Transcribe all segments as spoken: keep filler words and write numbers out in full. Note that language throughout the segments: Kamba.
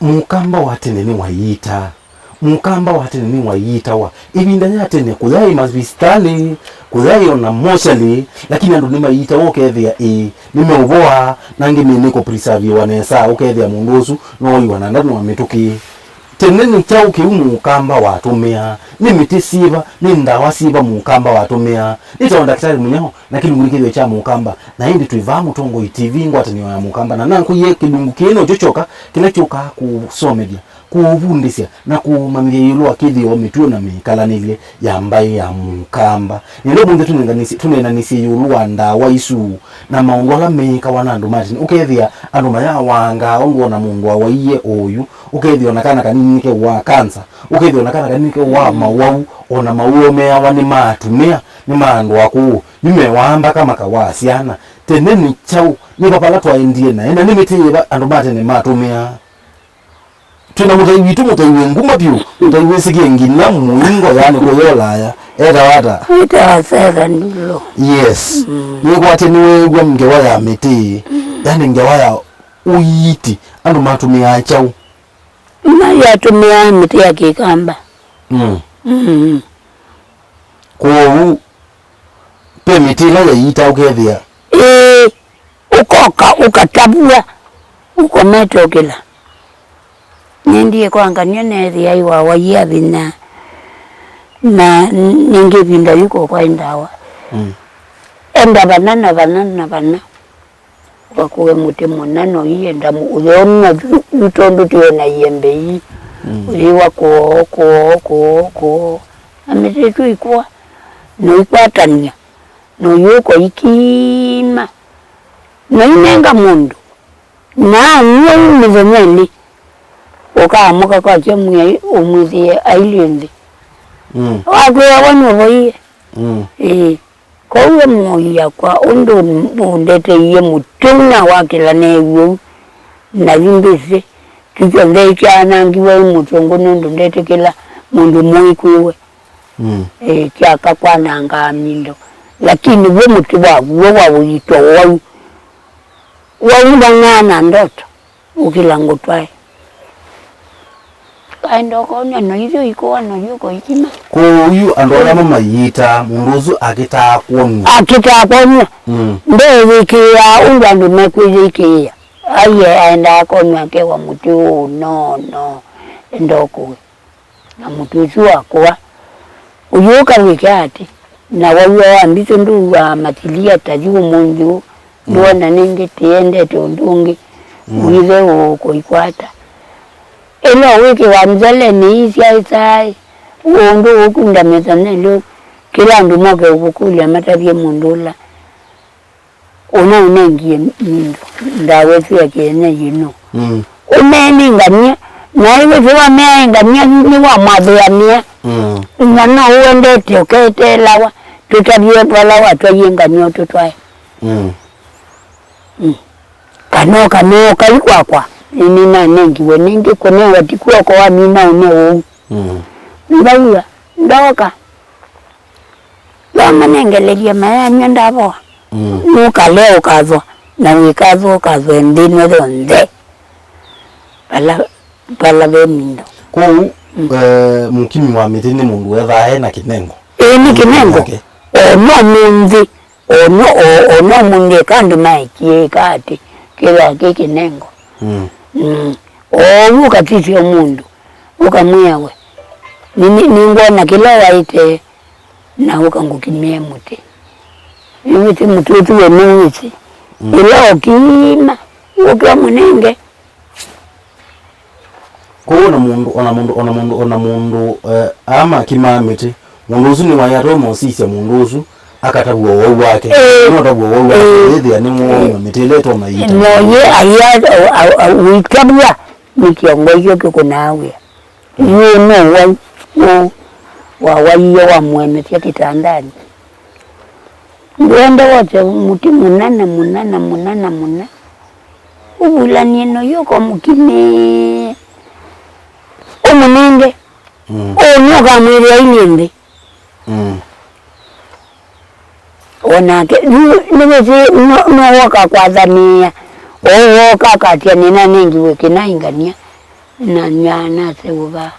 Mũkamba wa tene nĩwaiita. Mũkamba wa tene nĩwaiitawa. Ĩvinda ya tene kũyaĩ mavisitalĩ, kũyaĩ ona mochari, lakini andũ nĩmaiitawa ũkethĩa ĩĩ nĩmeũvoa, na angĩ nĩkũ preserviwa nesa, ũkethĩa mũndũ ũsu nooiwa na ndanwa mĩtũkĩ. Tene nĩ kyaũ kĩu mũkamba watũmĩaa? Nĩ mĩtĩ syĩva? Nĩ ndawa syĩva mũkamba watũmĩaa? Nĩtawa Ndakĩtalĩ Mũnyao, na kĩlungu nĩ kĩthĩo kya mũkamba, na ĩndĩ twĩ vaa Mũtongoi T V, ngwatanĩo ya mũkamba, na nakũie kĩlungu kĩĩ nokyo kyoka kĩla kyũkaa kũsomethya, kũũvundĩsya, na kũũmanyĩthya ĩũlũ wa kĩthĩo, mĩtuo, na mĩkalanĩlye ya mbaĩ ya mũkamba. Nĩenda ũmũnthĩ tũnenganĩsye, tũneenanĩsye ĩũlũ wa ndawa isu na maũndũ ala meekawa na andũ ma tene. Ũkethĩa andũ mayawangaa ũndũ ona mũndũ awaie oyu, ũkethĩa ona kana kanini nĩkeũaa kansa, ũkethĩa ona kana kanini nĩkeũaa mawau, ona mawau meawa nĩ ma atumĩa, nĩ ma andũ akũũ, yu mewaa mbaka makawaa syana. Tene nĩ kyaũ? Nĩ va vala twaendie naĩ, na nĩ mĩtĩ yĩva andũ ma tene matũmĩaa? Twĩ na mũtai witũ, mũtai wĩ nguma vyũ, mũtai wĩsĩkĩe nginya mũingo, yani kũya Ũlaya. Etawa ata? Etawa Setha Ndulo. Yes. Mm. Nĩkwatya nĩweew'a ngewa ya mĩtĩ, yani ngewa ya ũiiti, andũ matũmĩaa kyaũ? Mayatũmĩaa mĩtĩ ya kĩkamba. Mm. Mm. Kwoou, ve mĩtĩ ĩla yaiita ũkethĩa. Ĩĩ, ũkoka ũkatavw'a, ũkomete ũkĩla. Nĩendie kwa nganĩa neethĩa aiwa waia vinya, na nĩngĩ ĩvinda yĩu ko kwaĩ ndawa. Mm. Enda vana na vana na vana. Ũkakũe mũtĩ mũna, na ũienda ũtheu na yu tondũ twĩ na iembe ii. Mm. Ũyĩwa kũoo, kũoo, kũoo, kũoo. Na mĩtĩ ĩsu ĩkũa, na ũikwatany'a, na ũyũka ũikima, na ũinenga mũndũ. Na anyua yu mĩthenya ĩlĩ, ũkaamũka kwakya Mwĩai ũmwĩthĩe ailyĩ nthĩ. Mm. Wakwĩawa nũvoie. Mm. Ĩĩ. Kwoou we mũoi yakwa, ũndũ ũndeteie mũtĩ na wakĩla neew'a ũu, na yu mbĩsĩ, kyu kyonthe kyaanangiwe ĩ mũtũngũ nũndũ ndetĩkĩla mũndũ mũĩ kwĩ we. Mm. Ĩĩ, kyaka kwanangaa mindo. Lakini w'o mũtĩ wa w'o wa ũito wau, waumbanaa na ndoto. Ũkĩla ngũtwae. Kaenda ũkonw'a na ithyĩ ikũa na yu kũikima. Kwoou andũ ala mamaiitaa, mũndũ ũsu akĩtaa kwonw'a. Akĩtaa kwonw'a. Mm. Ndeeyĩkĩĩaa ũndũ andũ mekwĩyĩkĩĩa. Aiye aendaa akonw'a akewa mũtĩ ũũ, no, no, enda ũkũe. Na mũtĩ ũsu wakũa, ũyũka wĩke atĩ, na waw'a wa mbitũ ndũw'aa matilia ta yu ũmũnthĩ ũũ, mm, nĩwona nĩngĩ tĩendete ũndũ ũngĩ, mm, wĩthe ũkũikwata. Ĩla ũwĩkĩwa nzelenĩ ii syaĩ saĩ, ũũ ũndũ ũkunda mĩthenya ĩlĩ, kĩla andũ moke ũkũkũlya matavye mũndũ ũla ũna ũnengie mindo, ndawa ĩsu ya kĩenyeji nũ? Mm. Ũmeenĩ ngamia, na ĩwĩsĩ wamea ngamia nĩwamwathĩanĩa. Mm. Inya no ũendete ũketeelawa, tũtavye vala watwaie ngamia ũtũtwae. Mm. Mm. Kana ũkamea ũkai kwakwa, nĩnanengiwe nĩngĩ kũnewa ti kw'oko wamina ũneo ũu. Mm. Ndauga, ndoka. Vamanengelelye mayanywa ndavoa. Mm. Nũkalea ũkathwa, na wĩkathwa ũkathwe nthĩ ĩno yonthe. Vala, vala ve mindo. Kwoou, mm, eh, mũkimi wa mĩtĩ nĩ mũndũ wethaa e na kĩnengo. Ĩĩ, nĩ kĩnengo. Yake. O no mũnthĩ, o no, o, o no mũnthĩ eka andũ maekie ĩka atĩ, kĩthwa kĩ kĩnengo. Mm. Mm. Oou ũkatisya mũndũ, ũkamwĩa we, nĩ, nĩ, nĩngwona kĩla waĩte. Na ũka ngũkimĩe mũtĩ. Nĩwĩsĩ mũtĩ ũsu we nĩwĩsĩ. Mm. Ĩla ũkima, ũke ũmũnenge. Kwoou ona mũndũ, ona mũndũ, ona mũndũ, ona mũndũ, eh, aa makimaa mĩtĩ, mũndũ ũsu nĩwaĩ atwauma ũsisya mũndũ ũsu akatavw'a ũwau wake. Ĩĩ. Nĩwatavw'a ũwau wake, ĩĩ, wĩthĩa nĩwooiwe mĩtĩ ĩla ĩtonya ĩita. Noye aya, a, a, a, ũitavw'a nĩ kĩongo ikyo kĩkũnaa wĩa. Yu no wai ũũ wawaiie wamũemethya kĩtandanĩ. Ndwenda wose mũtĩ mũna na mũna na mũna na mũna. Ũvulanie noyo ũkamũkimĩe. Ũmũnenge. Mm. Ũũ nũkamwĩthĩa ilyĩ nthĩ. Mm. O nake, yu nĩwĩsĩ no, no woka kwathanĩĩa, o woka akatĩa nĩnanengiwe kĩna ingania. Nanywa naseũva.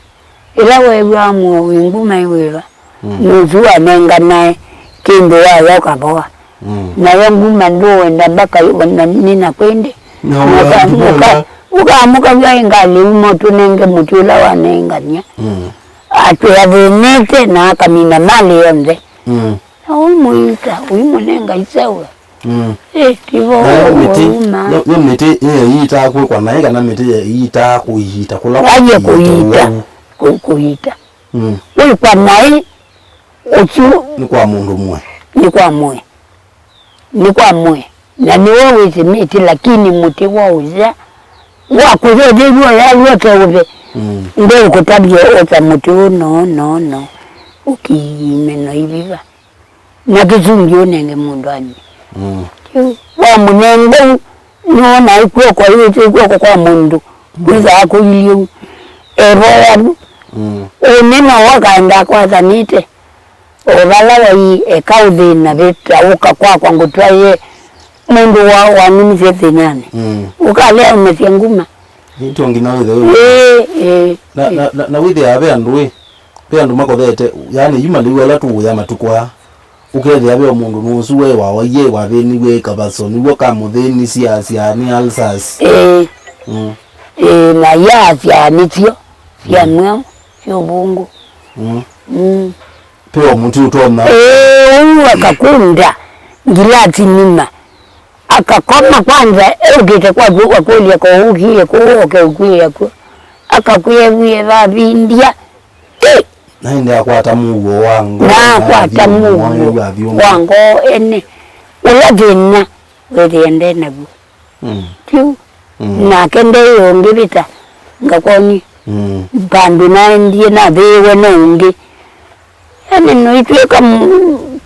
Ĩla weew'aa mũoi nguma ĩwĩva, mm, nũsu wanenganae kĩndũ waya ũkavoa. Mm. Nayo nguma ndũenda mbaka ĩ-, na nĩna kwĩndĩ. No, ũka-, ndũenda. Ũka-, ũkamũkaw'a ĩ ngalĩ uma ũtũnenge mũtĩ ũla wanengania. Mm. Atwĩa thĩnĩte na akamina malĩ yonthe. Mm. Na ũimũita, ũimũnenga iseũva. Mm. Ĩ, tivo. Na yo mĩtĩ, ũuma. Yo, yo mĩtĩ ĩyo ĩitaa kwĩkwa naĩ kana mĩtĩ ĩitaa kũiita kũla? Aye kũiita, kũ-, kũiita. Mm. Wĩkwa naĩ ũsu. Nĩ kwa mũndũ mũe. Nĩ kwa mũe. Nĩ kwa mũe. Na nĩwe wĩsĩ mĩtĩ, lakini mũtĩ wa ũya, wa kũya ũthĩw'o yalweke ũve. Mm. Ndeũkũtavya ũta mũtĩ ũũ no, no, no. Ũkĩimeno iviva. Na kĩsungi ũnenge mũndũ anywe. Mm. Kĩu, wamũnenga ũu, nĩwona kw'oko, ĩwĩtĩ kw'oko kwa mũndũ, kwĩthaa kũilyĩ ũu. Evoya vu. Mm. Ũnĩ no wakaenda kwathanĩte. O vala wai eka ũthĩna vĩtaũka kwakwa ngũtwaĩe mũndũ wa, wanumisye thĩnanĩ. Mm. Ũkalea ũmesya nguma. Nĩtyo nginya wĩthe wĩ. Ĩĩ, ĩĩ, na, ĩĩ. Na, na, na wĩthĩaa ve andũ ĩ, ve andũ makothete, yaani yu malĩu ala tũũya matukũ aa, ũkethĩa ve o mũndũ nũsu we wawaie wathĩniw'e ĩ kavaso, nĩw'o kamũthĩnisye asya nĩ ulcers. Ĩĩ. Mm. Ĩĩ, na yaasya nĩsyo sya, mm, mweũ, sya ũvũngũ. Mm. Mm. Pe o mũtĩ ũtonya. Ĩĩ, ũu akakunda ngilati nima. Akakoma kwanza, eũkĩte kwaku ũkakũlya ko ũkie kũu oke ũkwĩe kw'o. Akakwĩewie vavindya. Ĩ! Na ĩndĩ akwata mũuo wa ngoo. Na akwata mũuo wa ngoo ene. Ũla thĩna wĩthĩe nde naw'o. Mm. Kĩu. Mm. Nake ndeĩ ũngĩvĩta ngakoni. Mm. Vandũ naendie nathĩĩwe no ũngĩ. Yaani, noitw'ĩka mu-,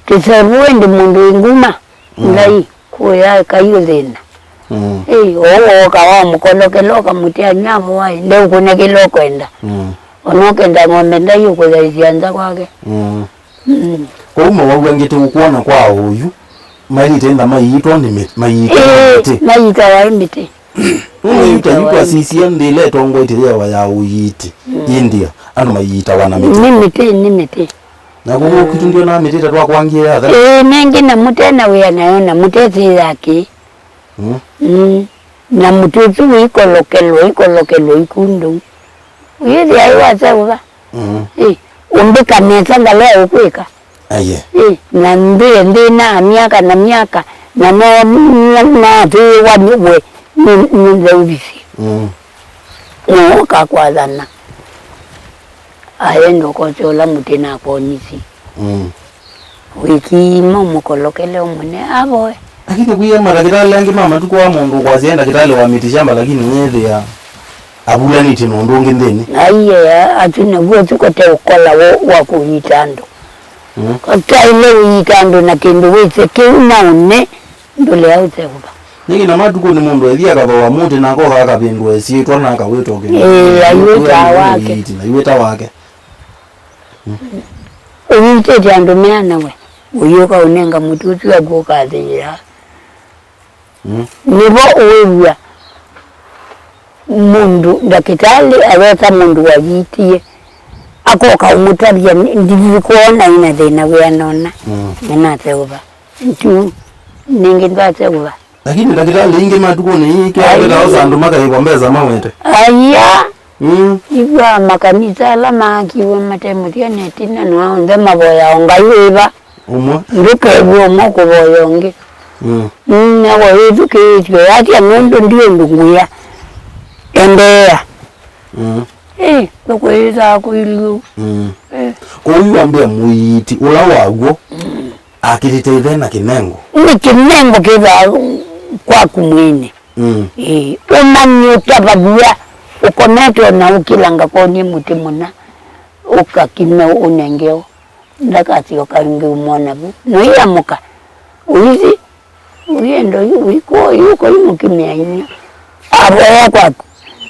kĩsevu ĩndĩ mũndũ ĩ nguma, mm, ngai, kũya kai ũthĩna. Mm. Ĩĩ, ũu wooka wa mũkolokela ũkamũtia nyavo waĩ, ndeũkũne kĩla ũkwenda. Mm. Ona ũkenda ng'ombe ndai ũkũthaisya nza kwake. Mm. Mm. Kwoou mawau angĩ tũkwona kwa ũyu, maĩlĩte ĩndĩ maiitwa nĩ mĩ-, maiitwa nĩ mĩtĩ. Ĩĩ, maiitawa ĩ mĩtĩ. Nũndũ yu ta yu twasisya nthĩ ĩla ĩtongoetye yĩawa ya ũiiti, mm, India, andũ maiitawa na mĩtĩ. Nĩ mĩtĩ, nĩ mĩtĩ. Na kũu, mm, kwitũ ndionaa mĩtĩ ta twakwangie ya thana. Ĩĩ, nengĩ na mũte na wĩa nayo, na mũte syĩ yake. Mm. Mm. Na mũtĩ ũsu wĩikolokelwa, ikolokelwa ikundũ. Ũyĩthĩa ĩ waseũva. Mm. Ĩ, ũmbĩka nesa ngalea ũkwĩka. Aye. Ĩ, na mbĩe nthĩnaa myaka na myaka, na no, na, nathĩĩwa nĩ we, nĩ, nĩ ntheuvisye. Mm. Nĩwe ũkakwathana. Aye ndũkosya ũla mũtĩ nakwonisye. Mm. Wĩkĩima ũmũkolokele ũmũne avoe. Lakini kwĩ mandakĩtalĩ angĩ ma matukũ aa mũndũ ũkwasya e ndakĩtalĩ wa mĩtĩ shamba, lakini wĩthĩa avulanĩtye na ũndũ ũngĩ nthĩnĩ. Aiee, asu naw'o ũsu kote ũkola wa, wa kũiita andũ. Mm. Ũtaĩle ũiita andũ na kĩndũ wĩsĩ kĩu na ũne ndũlea ũseũva. Nĩkĩ na matukũ nĩ mũndũ ethi akathoa mũtĩ na akoka akavĩndũa ĩsyĩtwa na akawĩta ũkĩ-, ĩĩ, aiwĩtaa wake. Ũiiti na aiwĩta wake. Mm. Ũiitĩte andũ meana we, ũyũka ũnenga mũtĩ ũsu aku ũkathĩĩa. Mm. Nĩvo ũĩw'a mũndũ, ndakĩtalĩ aweta mũndũ wayitie, akoka ũmũtavya, "Nĩ-, ndithi kwona ina thĩna wĩanona, mm, nĩnaseũva. Ntu, nĩngĩ ndwaseũva." Lakini ndakĩtalĩ ingĩ matukũnĩ ii, kĩla ai, wĩtaosa andũ makaĩvwa mbesa mawete. Aya. Mm. Ĩw'a makanisa ala maakiwe mate mũthya na ĩtina nĩwa onthe mavoyaa o Ngai wĩva. Ũmwe. Ndũkew'e ũmwe kũvoya ũngĩ. Mm. Mm, na wawĩthukĩĩsye, yasya, "Nũndũ ndi ũndũ ngwĩa. Endeea." Mm. Ĩ, ndũkwĩĩsaa kũilyĩ ũu. Mm. Ĩ. Kwoou wambĩa mũiiti ũla waw'o, mm, akĩlĩte ĩthe na kĩnengo. Nĩ kĩnengo kĩthaa kwaku mwene. Mm. Ĩĩ, ũmanye ũtavavua, ũkomete o na ũkĩlanga konie mũtĩ mũna, ũkakime ũnengeo, ndakasyoka ĩngĩ ũmwona vu. Noiamũka, ũithi, ũienda ũi-, ũikũa ũi ũkoimũkimĩa inyia. Avoya kwaku,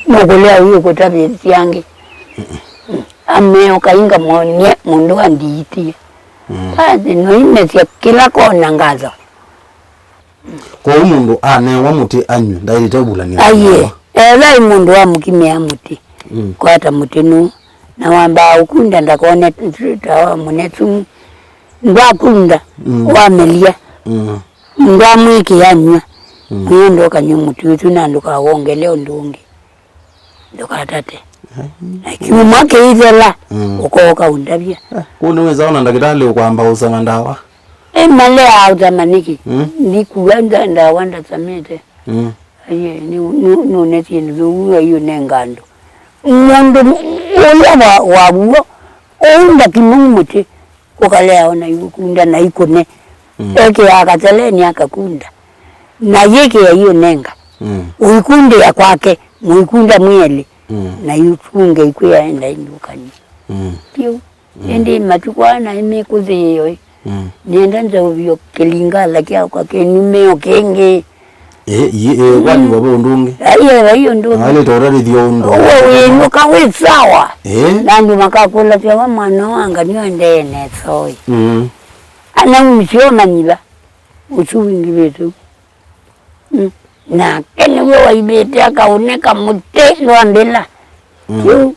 nũkũlea ũi ũkũtavĩsya angĩ. Amea ũkainga mwonie mũndũ andiitie. Mm. Basi, noimesya kĩla kona ngatho. Kwoou mũndũ anewa mũtĩ anyw'e, ndaĩlĩte ũvulanĩthya. Aiee, ndawa. Ethĩwa ĩ mũndũ wamũkimĩa mũtĩ, mm, kwata mũtĩ nũũ, na wambaa ũkunda ndakone ta wamũne sumu. Ndwakunda, mm, wamelia, mm, ndwamwĩkĩa anyw'a, mm, mwĩĩ ndũkanywe mũtĩ ũsu na ndũkawongele ũndũ ũngĩ. Ndũkatate. Ai. Na kyumwa kĩithela, mm, ũkooka ũndavya. Eh, kũu nĩwĩsa ona ndakĩtalĩ ũkwamba ũsama ndawa? Ĩ, maleaa ũsama nĩkĩ? Mm. Ndikua nda-, ndawa ndasamĩte. Mm. Aye, nĩ, nĩ, nũne syĩndũ nũu aiũnenga andũ. Mũndũ ũla wa, wa w'o, ũunda kĩmũu mũtĩ, ũkalea ona ikunda na ikũne. Mm. Ekĩaa katelenĩ akakunda. Na yĩkĩa iũnenga. Mm. Ũikundĩa kwake, mũikunda mwĩelĩ. Mm. Na itunge ikwĩa enda indukani. Mm. Piũ. Mm. Ĩndĩ matukũ aa naĩ mĩkũthĩĩo ĩ. Mm. Nĩenda nzeũvyo kĩlingala kyakwa kĩnumeo kĩngĩ. Ĩ, ĩ, ĩ, mm, kwani vave ũndũ ũngĩ? Aiye, vai ũndũ ũngĩ. Aĩlĩte ũtarĩthya ũndũ. Ũwe wĩnũka wĩ sawa. Ĩ? Na andũ makakũlasya wa mwana wa ngani ũendee nesa ũĩ. Mm. Ana umĩsyo manyiva. Ũsu wingĩvĩte. Mm. Nake nĩw'o waivĩte akaũnĩka mũtĩ lwa mbĩla. Mm. Kĩu.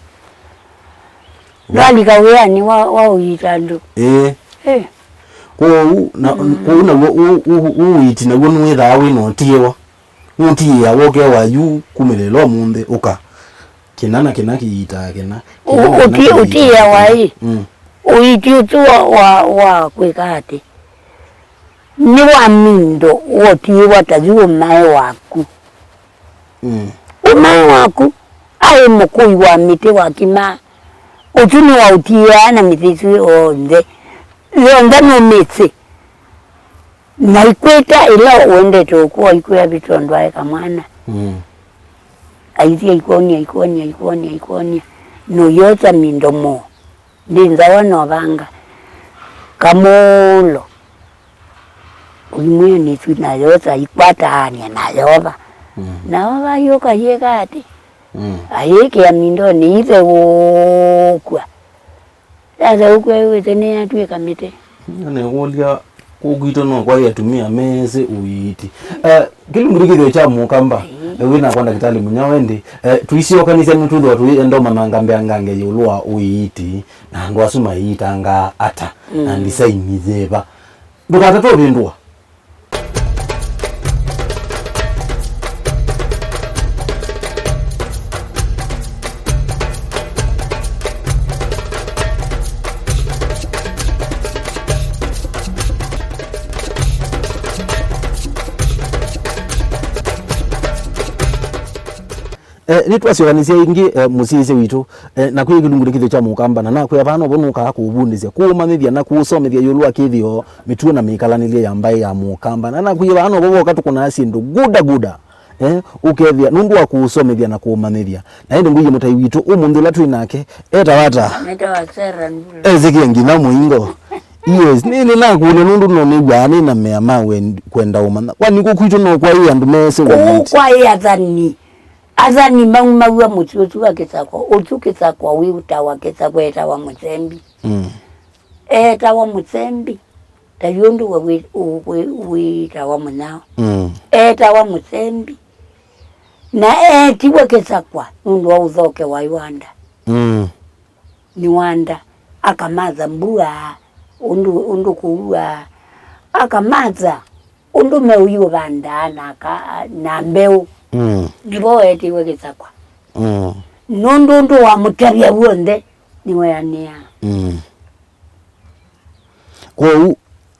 Ndwalika wĩanĩ wa, wa ũiita andũ. Ĩĩ. Eh. Kwoou, na, mm, kwoou naw'o ũ, ũ, ũ, ũiiti naw'o nĩwĩthaa wĩ na ũtiĩwa. Nũtiĩawa ũkewa yu kumĩlĩla ũmũnthĩ ũka. Kĩna na kĩna kĩiitaa kĩna. Ũ-, kĩna na kĩna ũti-, kĩiitaa ũtiĩawa kĩna. Ĩ. Mm. Ũiiti ũsu wa, wa, wa kwĩka atĩ? Nĩ wa mindo wotĩĩwa ta yu ũmae waku. Mm. Ũmae waku aĩ mũkũi wa mĩtĩ wa kĩmaa. Ũsu nĩwaũtiĩaa na mĩtĩ ĩsu yonthe. Yonthe nũmĩsĩ. Na ikwĩta ĩla ũendete ũkũa ikwĩa vitondwae kamwana. Mm. Aithia ikwonia, ikwonia, ikwonia, ikwonia. Nũyosa mindo moo. Ndĩ nzawa novanga kamũlo. Imwĩo nĩsu nayosa ikwataanĩa na Yeova. Mm. Na Yeova ayũka yĩka atĩ? Mm. Ayĩkĩa mindonĩ itheũũkw'a. Yatheũkw'a ĩwĩte nĩyatw'ĩka mĩtĩ. Nĩkũlya kũu kwitũ no kwaĩ atumĩa meesĩ ũiiti. Eh, kĩlungu kĩthĩo kya mũkamba, ĩĩ, wĩnakwa ndakĩtalĩ mũnya wendi, eh, tũisyokanĩsya nĩtwĩthĩwa tũienda ũmanyanga mbeangange ĩũlũ wa ũiiti, na andũ asu maiitangaa ata, na, mm, ndisaini yĩva. Ndũkatate ũvĩndũa. Eh, nĩtwasyokanĩsya ĩngĩ, eh, mũsyaĩĩsya witũ, eh, na kwĩ kĩlungu nĩ kĩthĩo kya mũkamba, na nakwĩa vaa novo nũkaa kũũvundĩsya, kũũmanyĩthya na kũũsomethya ĩũlũ wa kĩthĩo, mĩtuo na mĩikalanĩlye ya mbaĩ ya mũkamba. Na nakwĩie vaa novo voka tũkũnaa syĩndũ guda guda, eh, ũkethĩa nũndũ wa kũũsomethya na kũũmanyĩthya. Na ĩndĩ ngũie mũtai witũ ũmũnthĩ ũla twĩ nake, etawa ata? Nĩtawa Sarah Ndula. Esĩkĩe nginya mũingo. Yes, nĩ, nĩnakũlya nũndũ no nĩw'aa nĩ na mea ma wen-, kwenda ũmanya. Kwani kũ kwitũ no kwaĩ andũ meesĩ kũu ũiiti? Kwaĩ athani. Athani maumaw'a mũsyĩ ũsu wa Kĩsakwa, ũsu Kĩsakwa wĩtawa Kĩsakwa etawa Mũsembi. Mm. Etawa Mũsembi, ta yu ũndũ we wĩ-, ũ-, wĩ-, wĩtawa Mũnyao. Mm. Etawa Mũsembi. Na eetiwe Kĩsakwa nũndũ wa ũthoke wa Iwanda. Mm. Nĩ Wanda, akamatha mbua, ũndũ, ũndũ kũua, akamatha ũndũ meũiũvandaa na ka-, na mbeũ. Mm. Nĩvo weetiwe Kĩsakwa. Mm. Nũndũ ũndũ wamũtavya w'onthe nĩweanĩaa. Mm. Kwoou,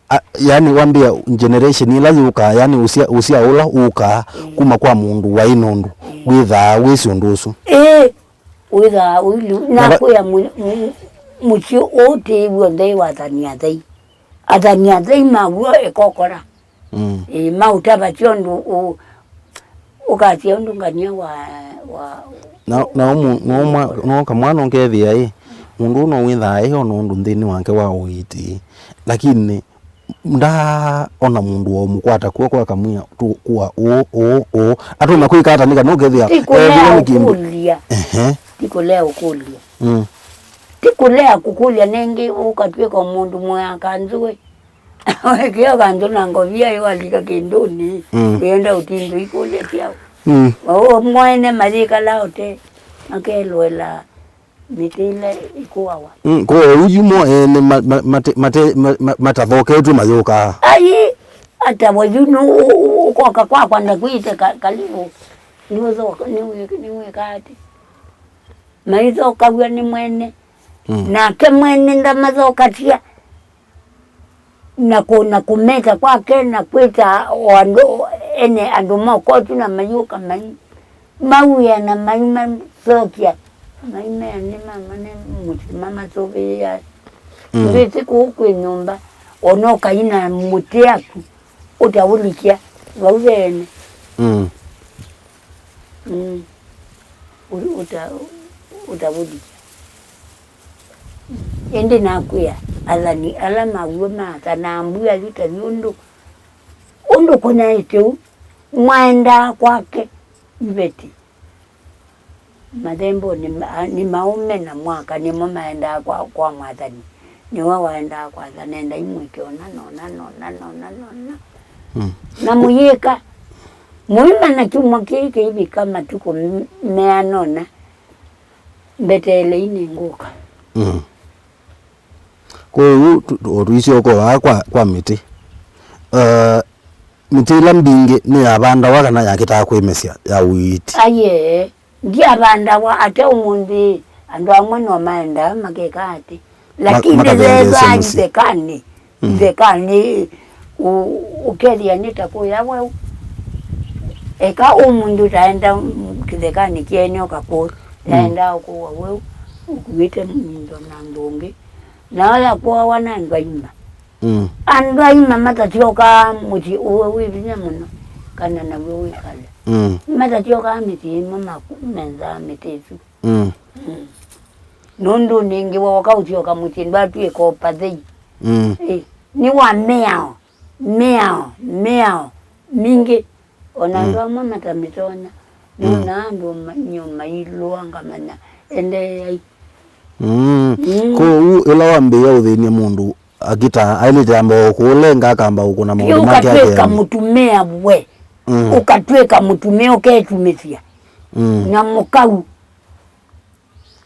a, yani wambĩa generation ĩla yũkaa, yani ũsya, ũsya ũla ũkaa, ĩĩ, kuma kwa mũndũ waĩ nũndũ, ĩĩ, wĩthaa wĩsĩ ũndũ ũsu. Ĩĩ, wĩthaa ũilu. Na va- nakwĩa mu-, mu-, mũsyĩ ũũ tĩĩ w'onthe ĩ wa athani athei. Athani athei maw'o ekokora. Mm. Ĩĩ, maũtavasya ũndũ ũ-, ũkasya ũndũ ngania wa, wa. Na, na ũmũ-, no mwa-, no kamwana ũkethĩa ĩ, mũndũ ũũ no wĩthaa ĩ ona ũndũ nthĩnĩ wake wa ũiiti, lakini ndaaona mũndũ wa ũmũkwata kw'oko akamwĩa, "Tũkũa ũũ, ũũ, ũũ." Atũma kwĩka ata nĩ kana ũkethĩa ti kũlea eethĩwa nĩ kĩndũ. Ũkũlya. Ehe. Ti kũlea ũkũlya. Mm. Ti kũlea kũkũlya nĩngĩ ũkatw'ĩka mũndũ mũya kanzũĩ. Wekĩa vandũ na ngovia ĩ walika kĩndũnĩ, mm, wĩenda ũtindũ ikũlya syaũ? Mm. O, o mo ene mayĩkala ũte, makelũela mĩtĩ ĩla ĩkũawa. Mm, kwoou yu mo ene ma-, ma-, mate-, mate-, ma-, ma-, matathoketw'e mayũkaa. Ai, atawa yu nũ-, ũ-, ũ-, ũkoka kwakwa ndakwĩte ka-, kalivu. Nĩũthoka, nĩwĩ-, nĩwĩka atĩ. Maithokaw'a nĩ mwene. Mm. Nake mwene ndamathokasya. Na kũ-, na kũmeta kwake, na kwĩta o andũ, ene andũ mokotu na mayũka mai-, mawĩa na mai-, mathokya. Mai meanĩ mama nĩ mũtĩ mamatũvĩĩa. Mm. Ndwĩsĩ kũu kwĩ nyũmba, ona ũkaina mũtĩ aku, ũtaũlikya vau veene. Mm. Mm. Ũ-, ũta-, ũtaũlikya. Ĩndĩ nakwĩa, athani ala maw'o maakanaa mbua yu ta yu ũndũ, ũndũ kũnaĩte ũu, mwaendaa kwake iveti. Mathembo nĩ ma-, nĩ maũme na mwaka nĩmo maendaa kwa, kwa mwathani. Nĩwe waendaa kwatha, nendai mwĩke ũna na ũna na ũna na ũna na ũna. Mm. Na mũyĩka, mũimana kyumwa kĩĩ kĩivika matukũ m-, meana ũna, mbeteelei nĩngũka. Mm. Kwoou tu-, tu-, o tũisyoka vaa kwa, kwa mĩtĩ. Eh, mĩtĩ ĩla mbingĩ nĩyavandawa kana yakĩtaa kwĩmesya ya ũiiti? Aiee, ndyavandawa ate ũmũnthĩ. Andũ amwe no maendaa makeka atĩ. Ma-, lakini makavĩndĩĩsya yethaa mũsyĩ. Ithekanĩ, mm, ithekanĩ, ũ-, ũkethĩa nĩ ta kũya weũ. Eka ũmũnthĩ ũtaenda kĩthekanĩ kĩene ũkakũũ, mm, taenda ũkũwa weũ, ũkuĩte mindo na andũ ũngĩ. Na aya kũawa na andũ aima. Mm. Andũ aima matasyokaa mũsyĩ ũwe wĩ vinya mũno, kana naw'o wĩkale. Mm. Matasyokaa mĩsyĩ ĩmwe maku-, mendaa mĩtĩ ĩsu. Mm. Mm. Nũndũ nĩngĩ wooka ũsyoka mũsyĩ ndwatw'ĩka ũpathei. Mm. Ĩ, nĩ wa mĩao, mĩao, mĩao mingĩ. Ona, mm, andũ amwe matamĩtonya. Mm. Nona andũ ma-, nyũma ilũa ngamanya. Endeeai. Mm. Mm. Kwoou ĩla wambĩĩa ũthĩny'a mũndũ akita, ailĩte amba o kũũlenga akamba ũkũna maũndũ make ũkatw'ĩka akeana. Mũtumĩa we. Mm. Ũkatw'ĩka mũtumĩa ũketumĩsya. Mm. Na mũkau.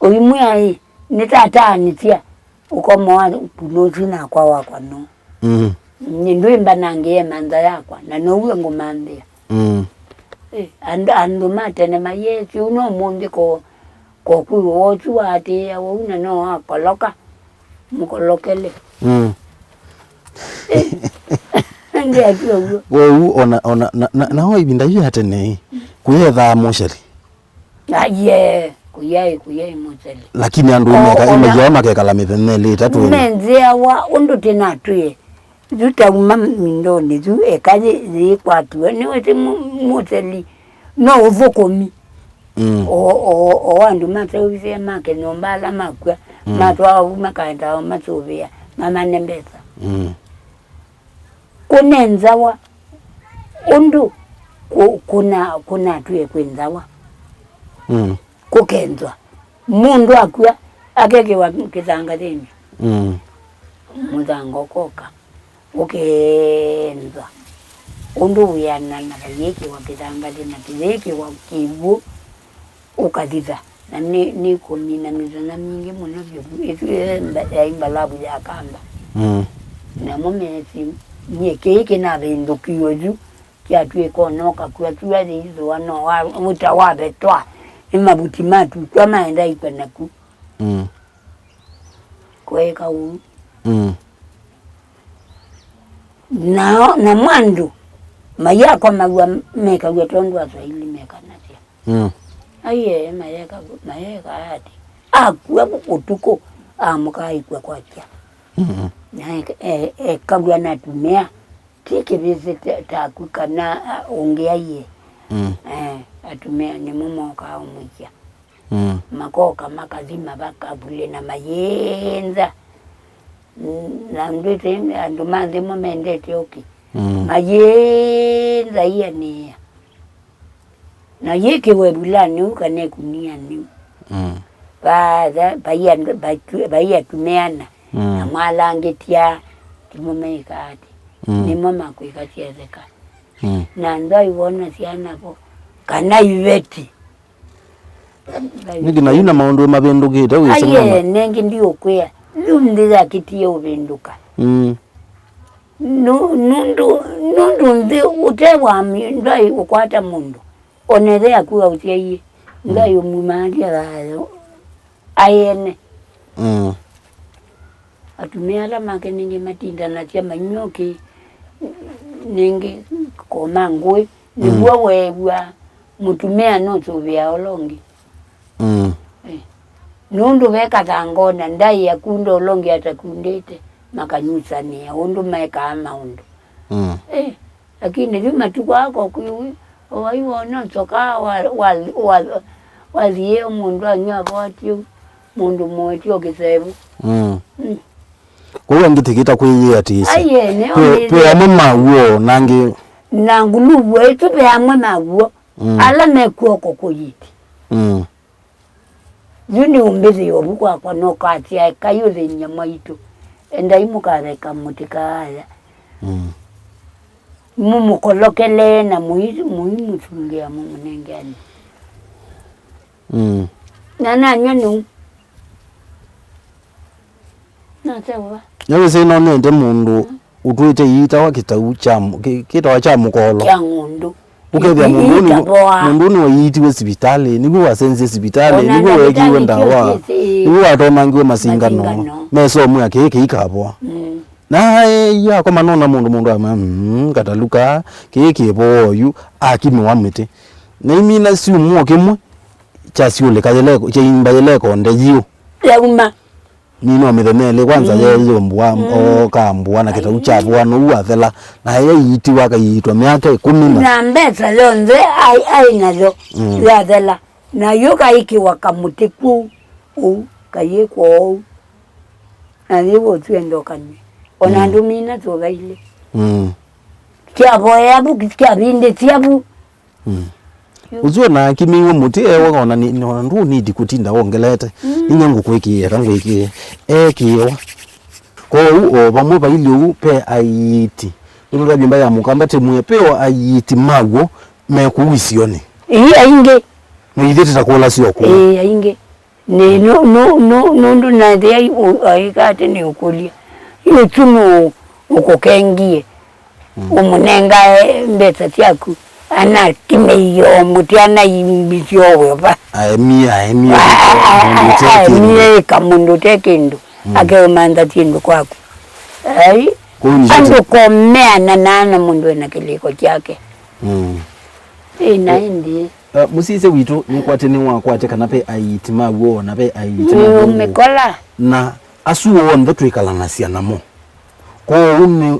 Ũimwĩa ĩ, nĩtataanĩsya ũkomo wa kũlũsi nakwa wakwa nũũ? Mm. Nĩ ndwĩmbanangĩe mantha yakwa, na now'o ngũmanthĩa. Mm. Ĩ, andũ, andũ ma tene mayĩsĩ ũu no mũnthĩ ko, ko kwĩ woosu waatĩĩa wau na no wakoloka mũkolokele. Mm. Ĩ, ndĩatw'a ũw'o. Kwoou ona, ona, na, na, na o ĩvinda yu ya tene ĩ, kũyethaa mochari. Aiee, kũyaĩ, kũyaĩ mochari. Lakini andũ o, meka, ona imayawa makekala mĩthenya ĩlĩ ĩtatũ ĩna. Menzeawa ũndũ tĩnatwĩe. Yu tauma mindonĩ yu eka yĩ-, yĩkwatiwe. Nĩwĩsĩ mu-, mochari no ũthũkũmi. Mm. O, o, o andũ maseũvisye make nyũmba ala makw'a, mm, matwaa vu makaendaa masũvĩa, mamane mbesa. Mm. Kũnenzawa ũndũ kũ-, kũna-, kũnatwĩe kwĩnzawa. Mm. Kũkenzwa. Mũndũ akw'a, akekĩwa kĩthangathĩnĩ. Mm. Mũthanga ũkoka, ũkenzwa. Ũndũ wĩana na kĩyĩkĩwa kĩthangathĩ na kĩyĩkĩwa kĩw'ũ. Ũkathitha, na nĩ, nĩkũmina mĩthenya mingĩ mũno vyũ. Ĩsu yaĩ mba-, yaĩ mbalavu ya kamba. Mm. Namo meesĩ, nyie kĩĩ kĩnavĩndũkie oyu, kyatw'ĩka ona ũkakw'a kyua yĩithũa no wa-, ũta wavetwa nĩ mavuti ma tũkw'a maenda ikw'a naku. Mm. Kweeka ũu. Mm. Nao, namo andũ mayakomaw'a mekaw'a tondũ Aswahili mekanasya. Mm. Aiee, mayeka, mayeka ati. Akw'a ũtukũ, amũka aikw'a kwakya. Mm. Na e-, e-, ekaw'a na atumĩa, ti kĩvĩsĩ ta-, taku kana, a, ũngĩ aiee. Mm. Eh, atumĩa nĩmo mokaa ũmwĩkya. Mm. Makoka makathi mavaka vulĩ na mayĩnza. Mm, na ndwĩte andũ ma nthĩ mo mendete ũkĩ. Mm. Mayĩnza ianĩĩa. Na yĩkĩwe vulanĩ ũu kana ĩkunianĩ ũu. Mm. Vatha, vai andũ, vai, vai atumĩana. Mm. Na mwalangĩtya, timo meĩkaa atĩ. Mm. Nĩmo makwĩka syetheka. Mm. Na nthwai wona syana vo, Kana iveti. Nĩkĩ na yu na maũndũ mavĩndũkĩte wĩsĩ mama? Aye, nengĩ ndiũkwĩa. Yu nthĩ yakĩtie ũvĩndũka. Mm. Nu-, nũndũ, nũndũ nthĩ ũte wa mĩ-, ndwaĩ ũkwata mũndũ. Onethe yaku aũsyaie. Ndwaĩ ũmumaalya thayũ. Aĩ ene. Mm. Atumĩa ala make ningĩ matindanasya mainyokĩ ningĩ koma ngũĩ, nĩw'o weew'a mũtumĩa nũsũvĩaa ũla ũngĩ. Mm. Eh. Nũndũ ve kathangona ndaĩa kunda ũla ũngĩ atakundĩte, makanyusanĩa ũndũ mekaa maũndũ. Mm. Eh. Lakini yu matukũ aa ko kwĩw'ĩ, o wai wona nzoka wa, wa, wa, wathiĩe mũndũ anyw'a avoa ti ũu, mũndũ mũwe ti o kĩsevu. Mm. Mm. Kwoou angĩ tĩkĩta kwĩyĩatĩĩsya. Ai, ene, twĩ, onethĩa twĩ amwe maw'o, na angĩ. Na nguluvu ĩtu ve amwe maw'o, mm, ala me kw'oko kũyĩti. Mm. Yu nĩ ũmbĩthĩ ovu kwakwa, na ũkasya, ekai ũthĩny'a mwaitũ. Endai mũkaveka mũtĩ kaaya. Mm. Mũmũkolokele na mũi-, mũimũsungĩa mũmũnengeane. Mm. Na nanywa nĩu. Naseũva. Nĩwĩsĩ nonete mũndũ ũtwĩte iitawa kĩtau kya mũ-, kĩ-, kĩtawa kya mũkolo. Kya ng'ũndũ. Ũkethĩa mũndũ ũũ nĩ, ĩkavoa. Mũndũ ũũ nĩwaiitiwe sivitalĩ, nĩw'o wasenzie sivitalĩ, ona nĩw'o weekĩiwe ndawa, nĩw'o watonangiwe masingano, masingano, mesomwĩa kĩĩ kĩikavoa. Mm. Na aĩ akoma nona mũndũ, mũndũ ama, mm, kataluka, kĩĩ kĩvoa oyu, akimĩwa mĩtĩ. Na imina syumwo kĩmwe, kyasyũlĩka yĩle, kyaimba yĩle ĩkonde yiũ. Yauma. Nino mĩthenya ĩlĩ kwanza, mm, yeeyũmbũa, mm, ooka ambũa na kĩtau kyavũa nũu wathela, na eyaitĩwa akaiitwa myaka ĩkũmi na. Na mbesa yonthe ai, ai nayo, mm, yathela, na yu kaikĩwa kamũtĩ kũu, ũu, kayĩkwa ũu, na yĩw'o ũtwendokany'e. Ona, mm, andũ mina tũvailĩ. Mm. Kyavoea vu, kyavindĩsya vu. Mm. Ũsu ona akimĩiwe mũtĩ ewa ona nĩ, ona ndũ nĩndi kũtinda wongelete. Mm. Inya ngũkwĩkĩĩa, ta ngwĩkĩĩe. Ekĩĩwa. Kwoou o vamwe vailye ũu pe aiiti. Nĩtũtavye mbaĩ ya mũkamba tĩmwĩe, pe o aiiti maw'o me kũu isionĩ. Ii aingĩ. Nĩithĩte ta kũlasya o kũu. Ĩĩ, aingĩ. Nĩ, nũ-, nũ-, nũ-, nũndũ nathĩa ũ-, aĩka atĩ nĩ ũkũlya. Yu tu nũ ũkũkengie, mm, ũmũnengae mbesa syaku, anakimĩie o mũtĩ, anaimbisye o weva. Aemie, aemie, a-, a-, mũndũ ũte kĩndũ. Aemie ĩka mũndũ ũte kĩndũ, mm, akeũmantha syĩndũ kwaku. Ai, kũu nĩ andũ komeananaa na mũndũ ena kĩlĩko kyake. Mm. Ĩ, na ĩndĩ. Eh, mũsisya witũ nĩkwatĩ nĩwakwatya kana ve aiiti ma w'o na ve aiiti ma w'o. Nĩũmĩkola. Na asu onthe twĩkalanasya namo. Kwoou nĩ,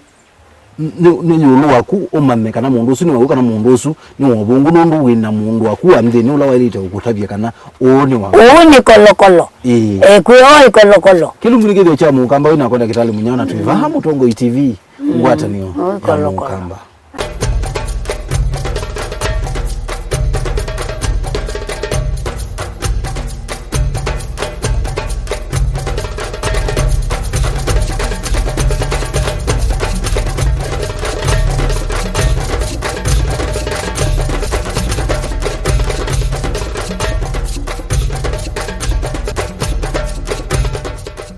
nĩ, nĩ ĩũlũ waku ũmanye kana mũndũ ũsu nĩ waku kana mũndũ ũsu nĩ wa ũvũngũ, nũndũ wĩ na mũndũ waku wa nthĩnĩ ũla waĩlĩte ũkũtavya kana ũũ nĩ waku. Ũũ nĩ kolokolo. Ĩĩ. Eh, kwĩ o ĩkolokolo. Kĩlungu nĩ kĩthĩo kya Mũkamba wĩ nakwa ndakĩtalĩ Mũnyao na twĩ vaa Mũtongoi T V, mm, ngwatanĩo ya Mũkamba.